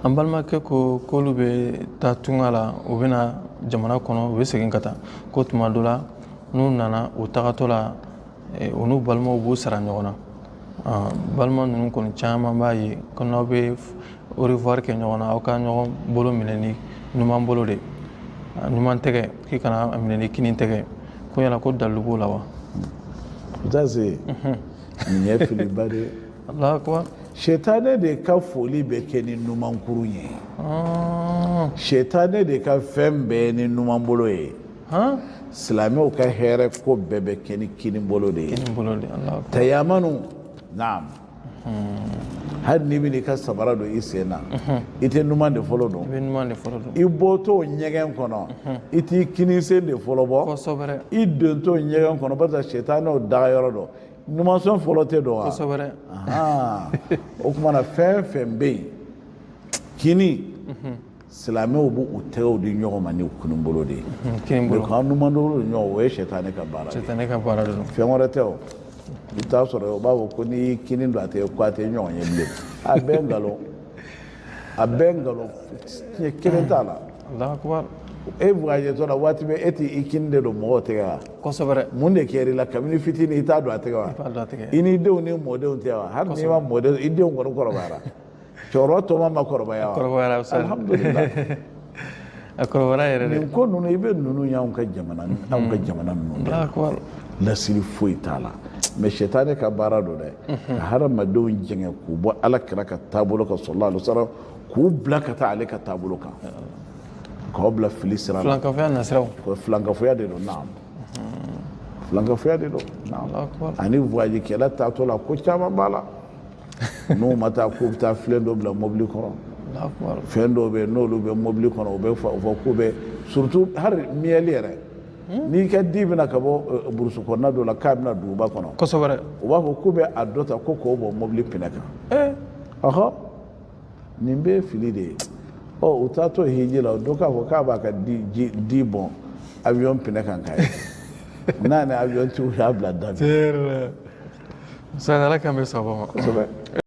An balimakɛ ko k'olu bɛ taa tunga la, u bɛ na jamana kɔnɔ, u bɛ segin ka taa, ko tuma dɔ la n'u nana u tagatɔ la, u n'u balimaw b'u sara ɲɔgɔn na. Balima ninnu kɔni caman b'a ye ko n'aw bɛ au revoir kɛ ɲɔgɔn na, aw ka ɲɔgɔn bolo minɛ ni numan bolo de, numan tɛgɛ, k'i kana a minɛ ni kinin tɛgɛ. Ko yala ko dalilu b'o la wa? Ustaz, nin ye filiba de ye. Allahu akbar. Sɛtanɛ de ka foli bɛ kɛ ni numankuru ye. Sɛtanɛ de ka fɛn bɛɛ ni numan bolo ye. Silamɛw ka hɛrɛ ko bɛɛ bɛ kɛ ni kinin bolo de ye. Kinin bolo de, Allahu akbar. Tayamanu, naam. Hali n'i bɛn'i ka sabara don i sen na, i tɛ numan de fɔlɔ don? I bɛ numan de fɔlɔ don. I bɔtɔ ɲɛgɛn kɔnɔ, i t'i kinin sen de fɔlɔ bɔ? Kosɛbɛ. I dontɔ ɲɛgɛn kɔnɔ, barisa sɛtanɛw daga yɔrɔ don, numansen fɔlɔ tɛ don wa? Kosɛbɛ. O tuma na, fɛn fɛn bɛ yen kini, silamɛw b'u u tɛgɛw di ɲɔgɔn ma ni kinin bolo de ye. Kinin bolo. K'an numan bolo di ɲɔgɔn, o ye sɛtanɛ ka baara de ye. Sɛtanɛ ka baara de don. Fɛn wɛrɛ tɛ. O i bɛ taa sɔrɔ u b'a fɔ ko n'i y'i kinin don a tɛgɛ, ko a tɛ ɲɔgɔn ye bilen. A bɛɛ nkalon, a bɛɛ nkalon, tiɲɛ kelen t'a la. Allahu akbar. E voyage tɔ la, waati bɛɛ e t'i kinin de don mɔgɔw tɛgɛ wa? Kosɛbɛ. Mun de kɛra i la kabini fitinin, i t'a don a tɛgɛ wa? I b'a don a tɛgɛ. I n'i denw ni mɔdenw tɛ wa? Hali n'i ma mɔdenw, i denw kɔni kɔrɔbayara, cɛkɔrɔba tɔma ma kɔrɔbaya wa? Kɔrɔbayara, ustaz. Alhamdulillah. A kɔrɔbayara yɛrɛ de. Nin ko ninnu, i bɛ ninnu y'anw ka jamana, anw ka jamana ninnu de la. Allahu akbar. Lasiri foyi t'a la, mais sɛtanɛ ka baara don dɛ, ka hadamadenw jɛngɛ k'u bɔ Ala kira ka taabolo kan, sallallahu alaihi wasallam, k'u bila ka taa ale ka taabolo kan, k'aw bila fili sira la. Filankafoya nasiraw. Ko filankafoya de don, naam, filankafoya de don, naam. Allahu akbar. Ani voyage kɛla taatɔ la, ko caman b'a la, n'u ma taa k'u bɛ taa filen dɔ bila mobili kɔnɔ. Allahu akbar. Fɛn dɔw bɛ yen, n'olu bɛ mobili kɔnɔ, u bɛ fɔ k'u bɛ, surtout hali miel yɛrɛ, n'i ka di bɛna ka bɔ burusi kɔnɔna dɔ la k'a bɛna duguba kɔnɔ, u b'a fɔ k'u bɛ a dɔ ta ko k'o bɔ mobili pinɛ kan. Ɔhɔ, nin bɛɛ ye fili de ye. Ɔ, u taatɔ hiji la, dɔ k'a fɔ k'a b'a ka di bɔn avion pinɛ kan k'a ye n'a ni avion tigiw y'a bila da min. Tiɲɛ yɛrɛ la, ustaz, Ala k'an bɛ sababa ma. Kosɛbɛ.